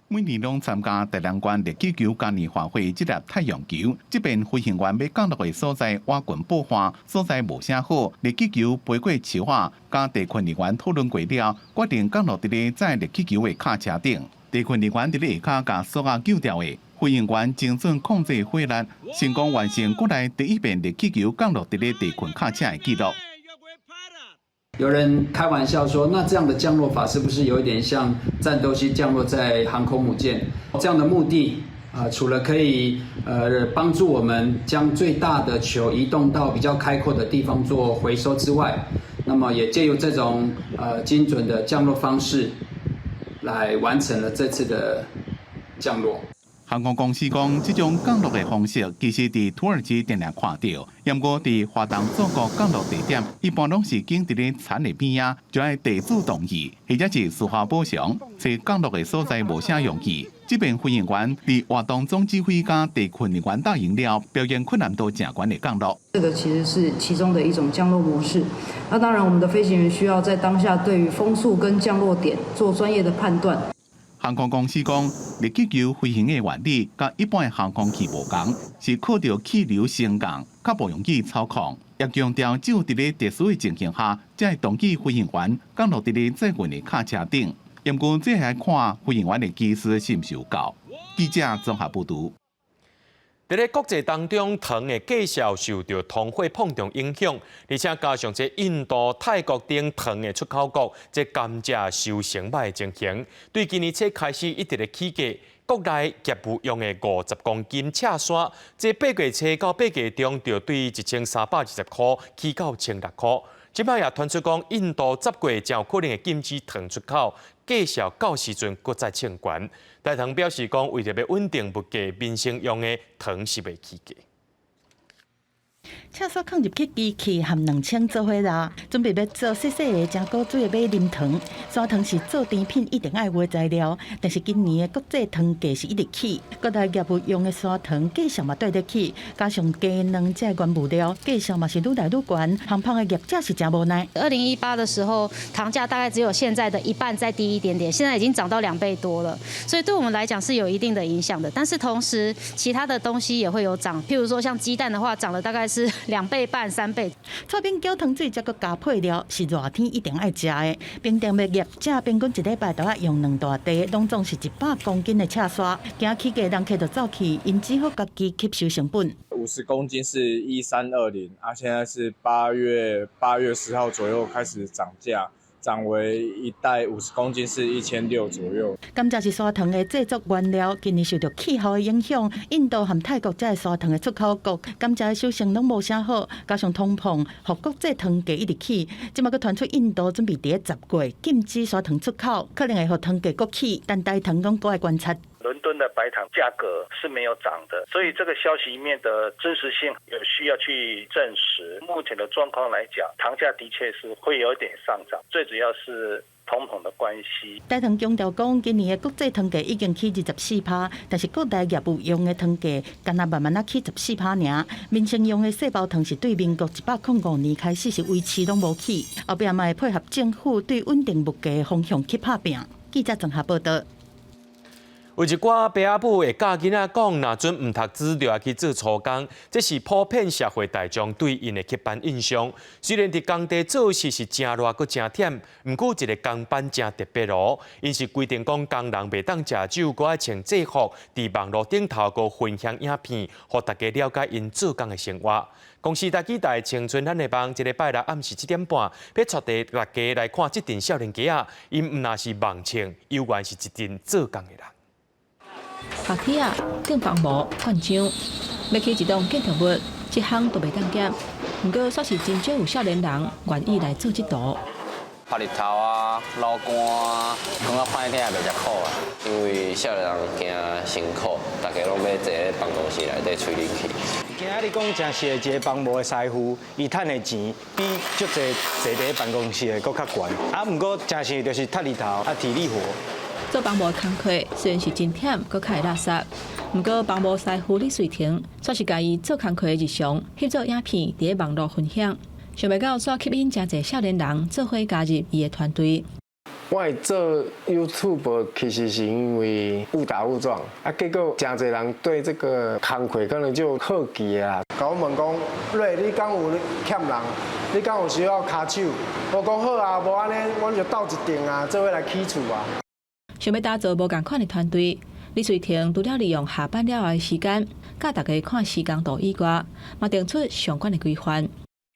每年攏參加台南縣熱氣球嘉年華會這粒太陽球，這遍飛行員欲降落的所在挖滾布花，所在無啥好，熱氣球飛過樹仔，佮地勤人員討論過了，決定降落佇咧載熱氣球的卡車頂。地勤人員佇咧下跤共索仔救掉的，飛行員精準控制火力，成功完成國內第一遍熱氣球降落佇咧地勤卡車的紀錄。有人開玩笑說，那這樣的降落法是不是有一點像戰鬥機降落在航空母艦？這樣的目的啊，除了可以幫助我們將最大的球移動到比較開闊的地方做回收之外，那麼也借由這種精準的降落方式，來完成了這次的降落。航空公司講，這種降落的方式其實佇土耳其定定看著，毋過佇花東祖國降落地點，一般攏是經佇咧田的邊仔，就愛地主同意，或者是事後補償，揣降落的所在無啥容易。這遍飛行員佇活動總指揮佮地勤人員答應了，表現困難度誠懸的降落。這個其實是其中的一種降落模式。那當然，我們的飛行員需要在當下對於風速跟降落點做專業的判斷。航空公司講，熱氣球飛行的原理佮一般的航空器無仝，是靠著氣流升降，較無容易操控。也強調，只有佇咧特殊的情形下，才會同意飛行員降落佇咧載運的卡車頂。毋過，這還看飛行員的技術是毋是有夠。記者綜合報導。佇咧國際當中，糖的價數受著通貨膨脹影響，而且加上這印度、泰國等糖的出口國，這甘蔗收成䆀的情形，對今年初開始一直咧起價。國內業務用的50公斤赤沙，這8月初到8月中就對1320箍起到1600箍。這擺也傳出講，印度10月真有可能會禁止糖出口，價數到時陣閣再衝懸。台糖表示講，為著欲穩定物價，民生用的糖是袂起價。赤沙囥入去機器含2000做伙啦，準備欲做細細个誠古錐的馬啉糖。砂糖是做甜品一定愛有的材料，但是今年的國際糖價是一直起，國內業務用的砂糖價數嘛綴咧起，加上雞卵這個原物料價數嘛是愈來愈懸，烘焙的業者是誠無奈。 2018的時候，糖價大概只有現在的一半再低一點點，現在已經漲到2倍多了，所以對我們來講是有一定的影響的。但是同時，其他的東西也會有漲，譬如說像雞蛋的話，漲了大概是2倍半、3倍。剉冰攪糖水，才閣加配料，是熱天一定愛食的。冰店的業者平均一禮拜都愛用兩大袋，攏總是100公斤的赤沙。驚起價，人客就走去，𪜶只好家己吸收成本。 50公斤是1320，啊，現在是8月10號左右開始漲價。漲為一袋50公斤是1600左右。甘蔗是砂糖的製作原料，今年受著氣候的影響，印度和泰國這个砂糖的出口國，甘蔗的收成攏無啥好，加上通膨，予國際糖價一直起，這擺閣傳出印度準備佇咧10月禁止砂糖出口，可能會予糖價閣起，但台糖講閣愛觀察。倫敦的白糖價格是沒有漲的，所以這個消息面的真實性有需要去證實。目前的狀況來講，糖價的確是會有點上漲，最主要是通膨的關係。台糖強調講，今年的國際糖價已經起24%，但是國內業務用的糖價，干焦慢慢仔起14%爾。民生用的細包糖是對民國105年開始是維持攏無起，後壁嘛會配合政府對穩定物價的方向去拍拚。記者綜合報導。有一寡爸仔母會教囡仔講，若準毋讀書就愛去做粗工，這是普遍社會大眾對𪜶的刻板印象。雖然佇工地做事是誠熱閣誠忝，毋過這个工班誠特別哦。𪜶是規定講工人袂當食酒，閣愛穿制服，佇網路頂頭閣分享影片，予大家了解𪜶做工的生活。公視台語台青春咱的夢，這禮拜六暗時7點半，欲帶大家來看這陣少年家仔，𪜶毋若是夢唱，猶原是一陣做工的人。白鐵仔、建房模、灌漿，欲起一棟建築物，一項都袂當減。毋過，煞是真少有少年人願意來做這途。曬日頭啊，流汗啊，感覺歹聽也袂遮苦啊。因為少年人驚辛苦，大家攏欲坐咧辦公室內底吹冷氣。今仔日講誠實的，一個房模的師傅，伊趁的錢比足濟坐佇辦公室的閣較懸。啊，毋過誠實就是曬日頭啊，體力活。做房模工課雖然是真忝，閣較會垃圾。毋過房模師傅李瑞婷，煞是共伊做工課的日常翕做影片，佇咧網路分享。想袂到，煞吸引誠濟少年人做伙加入伊的團隊。我會做 YouTube 其實是因為誤打誤撞，啊，結果誠濟人對這個工課可能就好奇啊。共我問講，瑞，你敢有欠人？你敢有需要跤手？我講好啊，無按呢，阮就鬥一陣啊，做伙來起厝啊。想欲打造無仝款的團隊，李瑞婷除了利用下班了後的時間，教大家看施工圖以外，嘛定出相關的規範。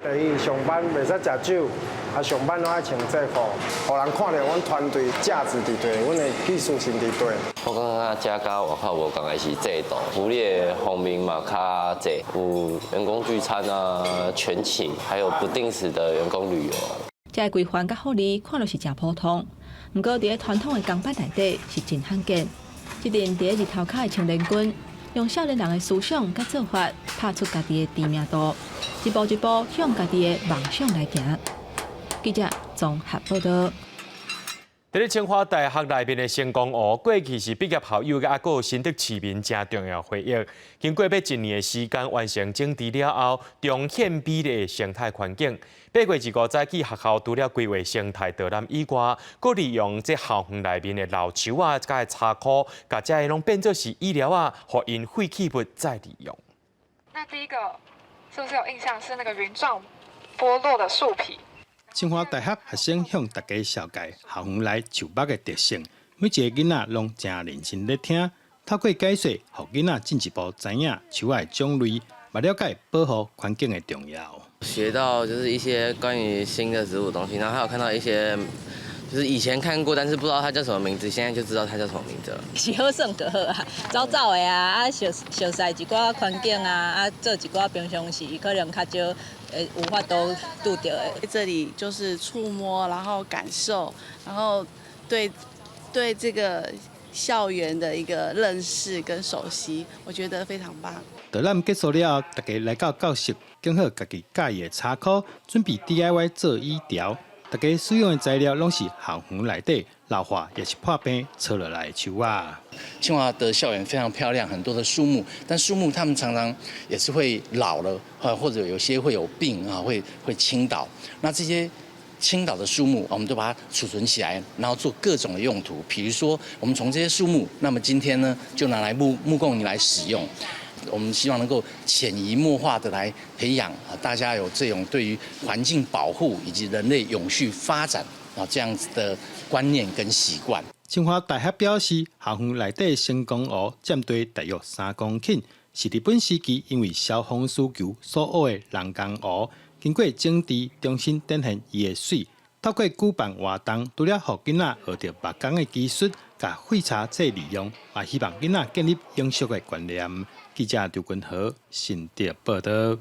第一，上班袂使食酒，啊，上班攏愛穿制服，予人看著阮團隊價值佇佗，阮的技術性佇佗。我感覺這佮外口無仝的是制度，福利的方面嘛較濟，有員工聚餐啊、全勤，還有不定時的員工旅遊。這个規範佮福利看落是誠普通，毋過佇咧傳統的工班內底是真罕見。這陣佇咧日頭跤的青年軍，用少年人的思想佮做法，拍出家己的知名度，一步一步向家己的夢想來行。記者綜合報導。佇咧清華大學內面的成功湖，過去是畢業校友佮閣有新竹市民誠重要回憶。經過欲一年的時間完成整治了後，重現美麗的生態環境。8月25早起，學校除了規劃生態導覽以外，閣利用這校園內面的老樹仔、佮柴箍，共這個攏變做是椅料仔，予𪜶廢棄物再利用。那第一個是不是有印象？是那個雲狀剝落的樹皮？清華大學學生向大家紹介校園內樹木的特性，每一个囡仔攏誠認真咧聽。透過解說，予囡仔進一步知影樹仔的種類，嘛了解保護環境的重要。學到就是一些關於新的植物東西，然後還有看到一些就是以前看過，但是不知道它叫什麼名字，現在就知道它叫什麼名字了。是好耍就好啊，走走的啊，啊熟熟悉一寡環境啊，啊做一寡平常時可能較少會有法度拄著的。這裡就是觸摸，然後感受，然後對這個校園的一個認識跟熟悉，我覺得非常棒。導覽結束了後，大家來到教室，揀好家己佮意的插科，準備 DIY 做椅條。大家使用的材料攏是校園內底老化抑是破病搓落來的樹仔。清華的校園非常漂亮，很多的樹木，但樹木他們常常也是會老了，或者有些會有病啊，會傾倒。那這些傾倒的樹木，我們都把它儲存起來，然後做各種的用途。比如說，我們從這些樹木，那麼今天呢，就拿來木工來使用。我們希望能夠潛移默化的來培養啊，大家有這種對於環境保護以及人類永續發展啊這樣子的觀念跟習慣。清華大學表示，校園內底成功湖佔地大約3公頃，是日本時期因為消防需求所挖的人工湖，經過整治，重新展現伊的媠。透過舉辦活動，除了予囡仔學著木工的技術，共廢柴再利用，也希望囡仔建立永續的觀念。記者劉君和新竹報導。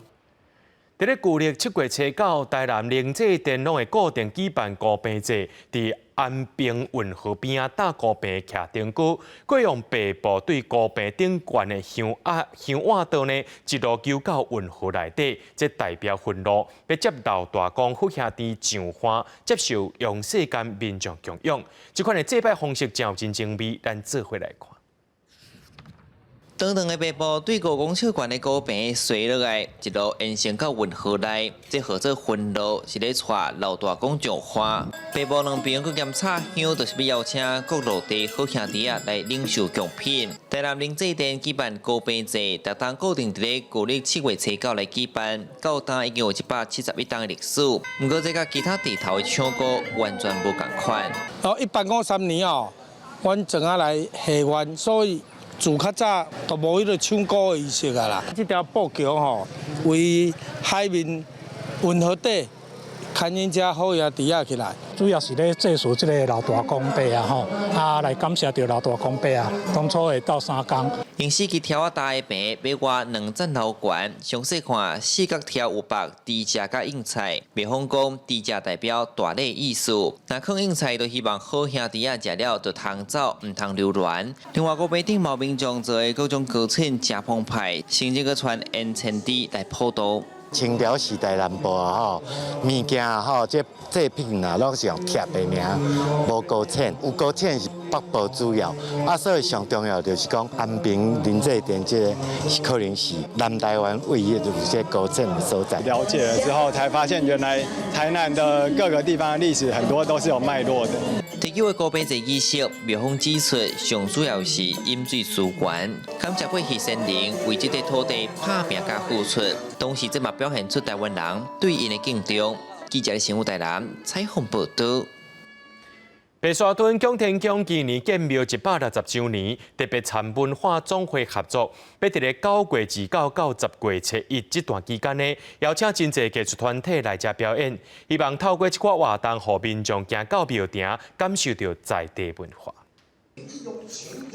佇咧舊曆7月初9，台南靈濟電攏會固定舉辦孤平祭，佇安平運河邊仔搭孤平徛燈具，過用白布對孤平頂懸的香仔香碗刀呢，一路揪到運河內底，這代表憤怒，欲接老大公好兄弟上岸，接受陽世間民眾供養。這款的祭拜方式真有真精美，咱做伙來看。長長的白布對5公尺懸的孤平垂落來，一路延伸到運河內，這號做憤路，是咧帶老大公上岸。白布兩邊閣兼插香，就是欲邀請各落地好兄弟仔來領受貢品。台南靈濟殿舉辦孤平祭，逐冬固定佇咧舊曆7月初9來舉辦，到今已經有171冬的歷史。毋過這佮其他地頭的唱歌完全無仝款。哦，153年哦，阮轉仔來下願，所以。自較早都無彼个唱歌的儀式啊啦。這條布橋吼，為海面運河底牽引遮好兄弟仔起來。主要是咧祭祀這个老大公伯啊吼，啊來感謝著老大公伯啊，當初會鬥相共。用四支柱仔搭的棚，欲倚兩層樓懸。詳細看四角柱有縛豬隻佮應菜，廟方講豬隻代表大禮意思。若囥應菜，就希望好兄弟仔食了就通走，毋通留戀。另外，孤平頂嘛有民眾做的各種糕點誠澎湃，甚至閣傳煙千豬來普渡。清朝時代南部啊吼，物件吼，這製品啊，攏是用貼的爾，無糕餡。有糕餡是北部主要，啊，所以上重要就是講安平靈濟殿這个是可能是南台灣唯一有這糕餡的所在。了解了之後，才發現原來台南的各個地方的歷史很多都是有脈絡的。第九个孤平祭儀式，廟方指出，上主要是飲水思源，感謝過去先人為這塊土地拍拚佮付出，同時這嘛表現出台灣人對𪜶的敬重。記者新聞台南採訪報導。白沙屯蔣天宮今年建廟160週年，特別參文化總會合作，欲佇咧9月29到10月初1這段期間呢，邀請真濟藝術團體來遮表演，希望透過這款活動，予民眾行到廟埕，感受著在地文化。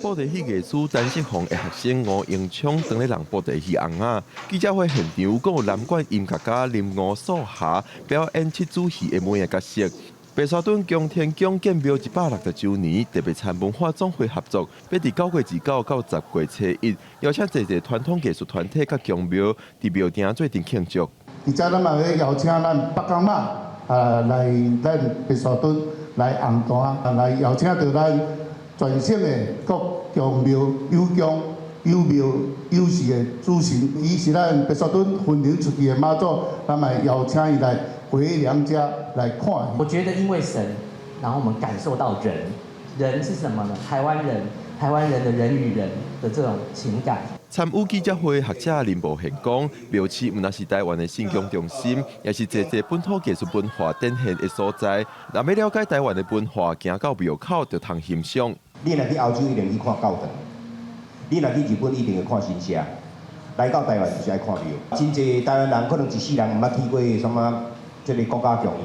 布袋戲藝師陳世宏的學生吳榮昌當咧弄布袋戲尪仔，記者會現場，閣有南管音樂家林吳素霞表演七主戲的每个角色。白沙屯蔣天宮建廟160週年，特別參文化總會合作，欲佇9月29到10月初1，邀請濟濟傳統藝術團體佮宮廟佇廟埕做陣慶祝。而且咱嘛欲邀請咱北港媽啊來咱白沙屯來紅壇，來邀請著咱全省的各宮廟有宮有廟有寺的主神，伊是咱白沙屯分靈出去的媽祖，咱嘛邀請伊來回娘家來看。我覺得因為神，然後我們感受到人，人是什麼呢？台灣人，台灣人的人與人的這種情感。參與記者會學者林無賢講，廟市毋但是台灣的信仰中心，也是濟濟本土藝術文化展現的所在。若欲了解台灣的文化，行到廟口就通欣賞。你若去歐洲，一定去看教堂，你若去日本一定會看神社，來到台灣就是愛看廟。真濟台灣人可能一世人毋捌去過啥物這个國家劇院，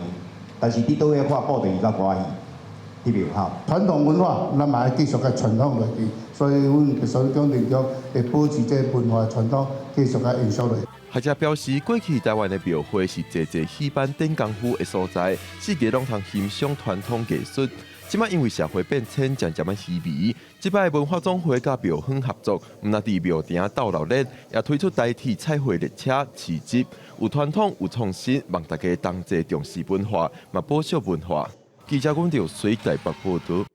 但是你佗位看布袋戲佮歌仔戲，特別有效。傳統文化，咱嘛愛繼續共傳統落去，所以阮白沙屯鎮局會保持這个文化傳統，繼續共延續落去。學者表示，過去台灣的廟會是濟濟戲班展功夫的所在，四界攏通欣賞傳統藝術。這擺因為社會變遷漸漸仔稀微，這擺文化總會佮廟方合作，毋但佇廟埕鬥鬧熱，也推出台鐵彩繪列車市集，有傳統有創新，望大家同齊重視文化，嘛保守文化。記者阮著水台北報導。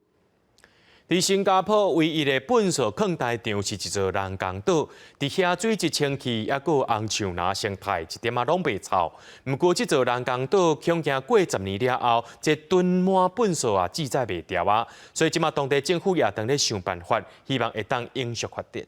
佇新加坡唯一的糞埽囥台場是一座人工島，佇遐水質清氣，抑閣有紅樹林生態，一點仔攏袂臭。毋過，這座人工島恐驚過10年了後，這囤滿糞埽啊，志載袂牢啊。所以，這馬當地政府也當咧想辦法，希望會當永續發展。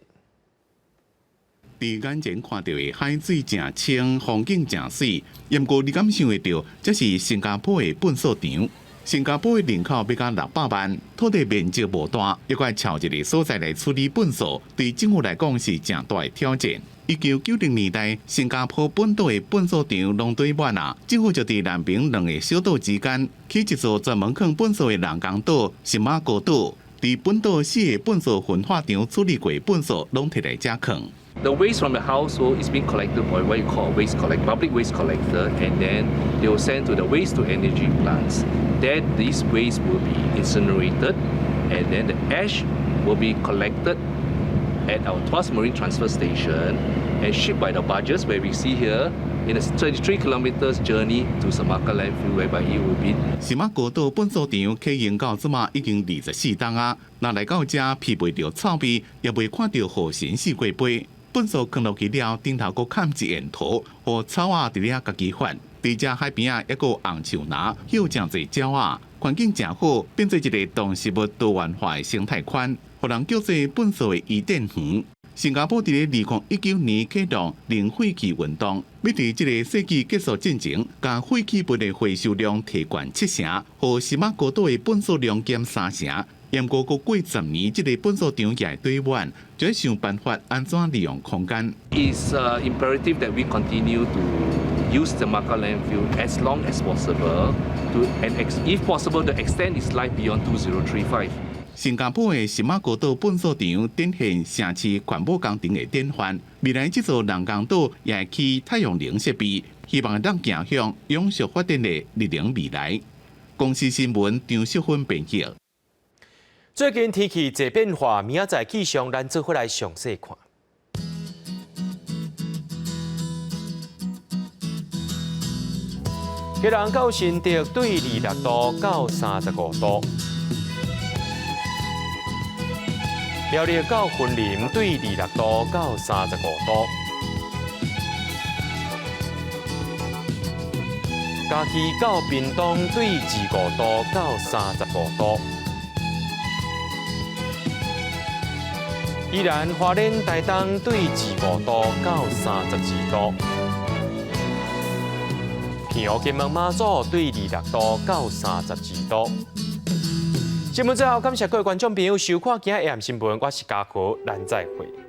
佇眼前看著的海水誠清，風景誠媠，毋過你敢想會著，這是新加坡的糞埽場。新加坡的人口欲甲600萬，土地面積無大，猶閣愛撨一个所在來處理糞埽，對政府來講是誠大的挑戰。1990年代，新加坡本島的糞埽場攏堆滿啊，政府就佇南爿兩个小島之間起一座專門囥糞埽的人工島——是馬高島。佇本島四个糞埽焚化場處理過糞埽，攏提來遮囥。 The waste from the household is being collected by what you call waste collect, public waste collector, and then they will send to the waste to energy plants. Then this waste will be incinerated, and then the ash will be collected at our Tuas Marine Transfer Station and shipped by the barges where we see here in a 33 kilometers journey to Semakah landfill whereby it will be 是馬高島糞埽場啟用到這馬已經24冬啊，若來到遮鼻袂著臭味，也袂看著雨神四界飛。糞埽囥落去了，頂頭閣崁一煙土，予草仔佇遐家己發。佇遮海邊仔，猶閣有紅樹林，有誠濟鳥仔，環境誠好，變做一个動植物多元化的生態圈，予人叫做糞埽的伊甸園。新加坡佇咧2019年啟動零廢棄運動，欲佇這个世紀結束進前，共廢棄物的回收量提懸七成，予是馬高島的糞埽量減三成。毋過，閣過10年，這个糞埽場也會堆滿，就欲想辦法按怎利用空間。 It's imperative that we continue to use the Semakah landfill as long as possible to and if possible to extend its life beyond 2035. 新加坡的是馬高島糞埽場展現城市環保工程的典範。未來這座人工島也會起太陽能設備，希望會當行向永續發展的綠能未來。公視新聞張淑芬編輯。最近天氣濟變化，明仔載氣象咱做伙來詳細看。基隆到新竹對26度到35度，苗栗到雲林對26度到35度，嘉義到屏東對25度到35度，宜蘭花蓮台東對25度到32度，澎湖金門馬祖對26度到32度。新聞最後，感謝各位觀眾朋友收看今仔日的新聞，我是嘉豪，咱再會。